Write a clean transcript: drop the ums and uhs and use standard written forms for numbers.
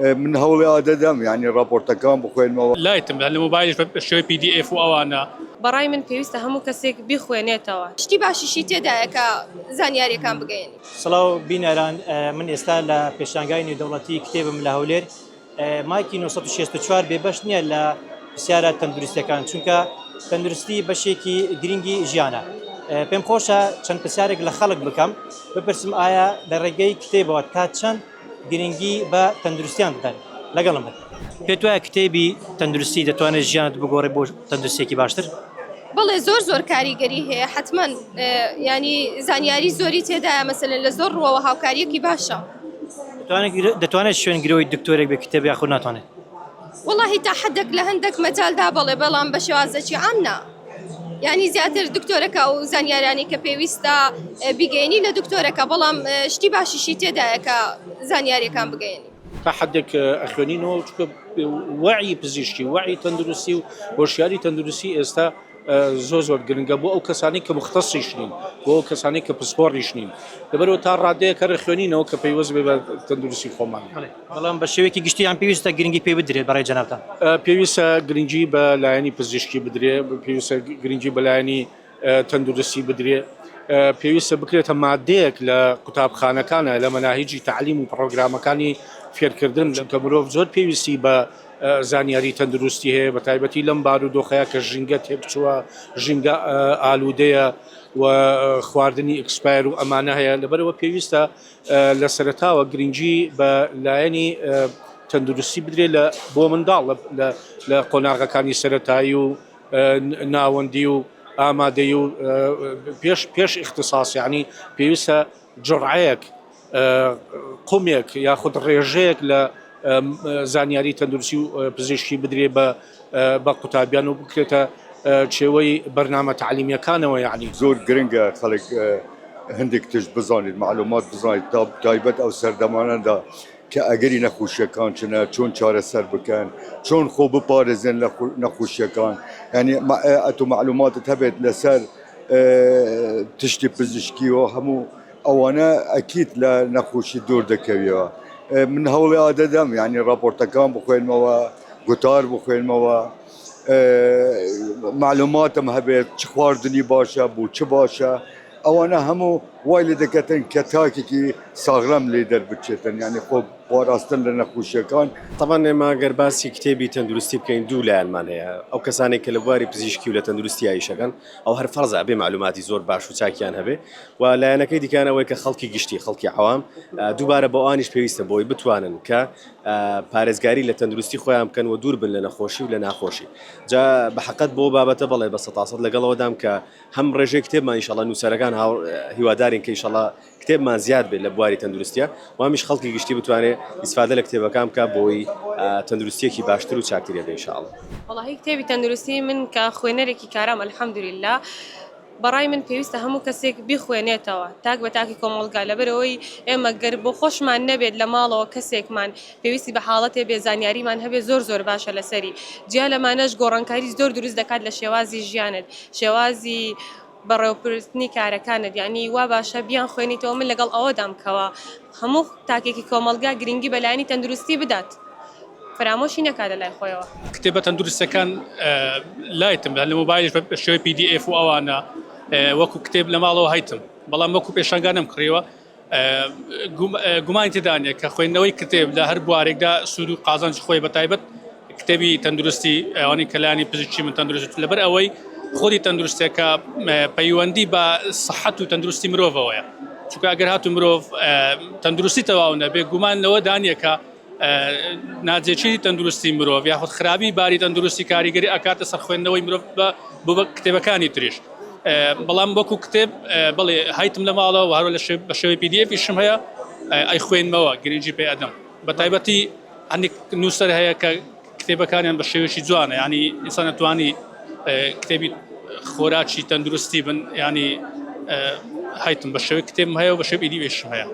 من هەوڵی ئا دەدەم یانی ڕاپۆرتەکان بخوێنمەوە. لایتم لە مۆبایلیش بە شێوەی PDF و ئەوانە. بەڕای من پێویستە هەموو کەسێک بیخوێنێتەوە. شتی باشیشی تێدایە کە زانیاریەکان بگەیەنی. سڵاو بینەران من ئێستا لە پێشانگای نێودەوڵەتی کتێبم لە هەولێر مایکی 964 بێبەش نییە لە پرسیارە تەندروستیەکان چونکە تەندروستی بەشێکی گرنگی ژیانە پێم خۆشە چەند پرسیارێک لە خەڵک بکەم بپرسم ئایا لە ڕێگەی کتێبەوە تا چەند گرنگی بە تەندروستیان دەدەن لەگەڵم بن. پێت وایە کتێبی تەندروستی دەتوانێت ژیانت بگۆڕێت بۆ تەندروستیەکی باشتر؟ بەڵێ زۆر زۆر کاریگەری هەیە حەتمەن یانی زانیاری زۆری تێدایە مەسەلەن لە زۆر ڕووەوە هاوکاریەکی باشە. دەتوانێت شوێنگرەوەی دکتۆرێک بێ کتێب یاخود ناتوانێت؟ وەڵاهی تا حەدێک لە هەندێک مەجالدا بەڵێ بەڵام بە شێوازێکی عام نا. یانی زیاتر دکتۆرەکە ئەو زانیارانەی کە پێویستە بیگەینی لە دکتۆرەکە بەڵام شتی باشیشی تێدایە کە زانیاریەکان بگەینی. تا حدێک ئەخوێنینەوە چونکە وەعی پزیشکی وەعی تەندروستی و هۆشیاری تەندروستی ئێستا زۆر زۆر گرنگە بۆ ئەو کەسانی کە مختصیش نین بۆ ئەو کەسانی کە پسپۆڕیش نین لەبەرەوە تا ڕادەیەک هەر خوێنینەوە کە پەیوەست بێ بە تەندروستی خۆمان. بەڵام بە شێوەیەکی گشتی یان پێویستە گرنگی پێ بدرێت بەڕای جەنابتان؟ پێویستە گرنگی بە لایەنی پزیشکی بدرێ، پێویستە گرنگی بە لایەنی تەندروستی بدرێ، پێویستە بکرێتە مادەیەک لە قوتابخانەکانە لە مەناهیجی تەعلیم و پڕۆگرامەکانی فێرکردن، چونکە مرۆڤ زۆر پێویستی بە زانیاری تەندروستی هەیە بە تایبەتی لەم بارودۆخەیە کە ژینگە تێکچووە، ژینگە ئالوودەیە و خواردنی expire و ئەمانە هەیە، لەبەرئەوە پێویستە لە سەرەتاوە گرنگی بە لایەنی تەندروستی بدرێت لە بۆ منداڵ لە قۆناغەکانی سەرەتایی و ناوەندی و ئامادەی و پێش پێش اختصاص یعنی پێویستە جڕعەیەک قومێک یاخود ڕێژەیەک لە زانیاری تەندروستی و پزیشکی بدرێ بە بە قوتابیان و بکرێتە چێوەی بەرنامە تەعلیمیەکانەوە یەعنی. زۆر گرنگە خەڵک هەندێک تشت بزانێت مەعلومات بزانێت تا تایبەت ئەو سەردەمانەدا کە ئەگەری نەخۆشیەکان چنە چۆن چارەسەر بکەن چۆن خۆ بپارێزن لە نەخۆشیەکان یعنی ئەتۆ مەعلوماتت هەبێت لەسەر تشتی پزیشکی و هەموو ئەوانە ئەکید لە نەخۆشی دوور دەکەویەوە من هەوڵی ئادەدەم یعنی راپۆرتەکان بخوێنمەوە گوتار بخوێنمەوە معلوماتم هەبێت چ خواردنی باشە بۆ چ باشە ئەوانە هەموو وای لێ دەکەتن کە تاکێکی ساغلەم لێ دەربچێتن یعنی خۆ پاراستن لە نەخۆشیەکان. تەبعەن ئێمە گەر باسی کتێبی تەندروستی بکەین دوو لایەنمان هەیە ئەو کەسانەی کە لە بواری پزیشکی و لە تەندروستیا ئیشەکەن ئەو هەر فەرزە ئەبێ مەعلوماتی زۆر باش و چاکیان هەبێ و لایەنەکەی دیکان ئەوەی کە خەڵکی گشتی خەڵکی عەوام دووبارە بۆ ئەوانیش پێویستە بۆی بتوانن کە پارێزگاری لە تەندروستی خۆیان بکەن و دوور بن لە نەخۆشی و لە ناخۆشی جا بە حەقت بۆ بابەتە بەڵێ بە سەتاسەد لەگەڵەوەدام کە هەم ڕێژەی کتێبمان ئیشەڵا نووسەرەکان هیوادارین کە ئیشەڵا کتێبمان زیاد بێت لە بواری تەندروستیە وامیش خەڵکی گشتی بتوانێت ئیسفادە لە کتێبەکان بکات بۆی تەندروستیەکی باشتر و چاکتری هەبێ ئینشاءاللە. وەڵاهی کتێبی تەندروستی من کە خوێنەرێکی کارام الحمدللە بەڕای من پێویستە هەموو کەسێک بیخوێنێتەوە تاک بە تاکی کۆمەڵگا لەبەرئەوەی ئێمە گەر بۆ خۆشمان نەبێت لە ماڵەوە کەسێکمان پێویستی بە حاڵەتێ بێ زانیاریمان هەبێت زۆر زۆر باشە لەسەری جیا لەمانەش گۆڕانکاری زۆر دروست دەکات لە شێوازی ژیانت شێوازی بەڕێوەبردنی کارەکانت یانی وا باشە بیان خوێنیتەوە من لەگەڵ ئەوەدام کەوا هەموو تاکێکی کۆمەڵگا گرنگی بە لایەنی تەندروستی بدات فەرامۆشی نەکات لە لای خۆیەوە. کتێبە تەندروستەکان لایتم لە مۆبایلیش بە شێوەی PDF و ئەوانە وەکو کتێب لە ماڵەوە هەیتم بەڵام وەکو پێشانگا نەمکڕیوە گومانی تێدا نییە کە خوێندنەوەی کتێب لە هەر بوارێکدا سوود و قازانجی خۆی بە تایبەت کتێبی تەندروستی ئەوانی کەلانی پزیشکی من تەندروست لەبەر ئەوەی خودی تەندروستەکە پەیوەندی بە سەحەت و تەندروستی مرۆڤەوەیە چونکە ئەگەر هاتو مرۆڤ تەندروستی تەواو نەبێ گومان لەوە دانیە کە ناجێگیری تەندروستی مرۆڤ یاخود خراپی باری تەندروستی کاریگەری ئەکاتە سەر خوێندنەوەی مرۆڤ بۆ بە کتێبەکانی تریش بەڵام وەکو کتێب بڵێ هەیتم لە ماڵەوە هەرو لە بە شێوەی PDF یشم هەیە ئەی خوێنمەوە گرنگی پێ ئەدەم بە تایبەتی هەندێک نووسەر هەیە کە کتێبەکانیان بە شێوەیەکی جوانە ینی ئینسان ئەتوانی کتێبی خۆراکی تەندروستی بن ینی هەیتم بە شێوەی کتێبم هەیە و بە شێوەی PDF یشم هەیە.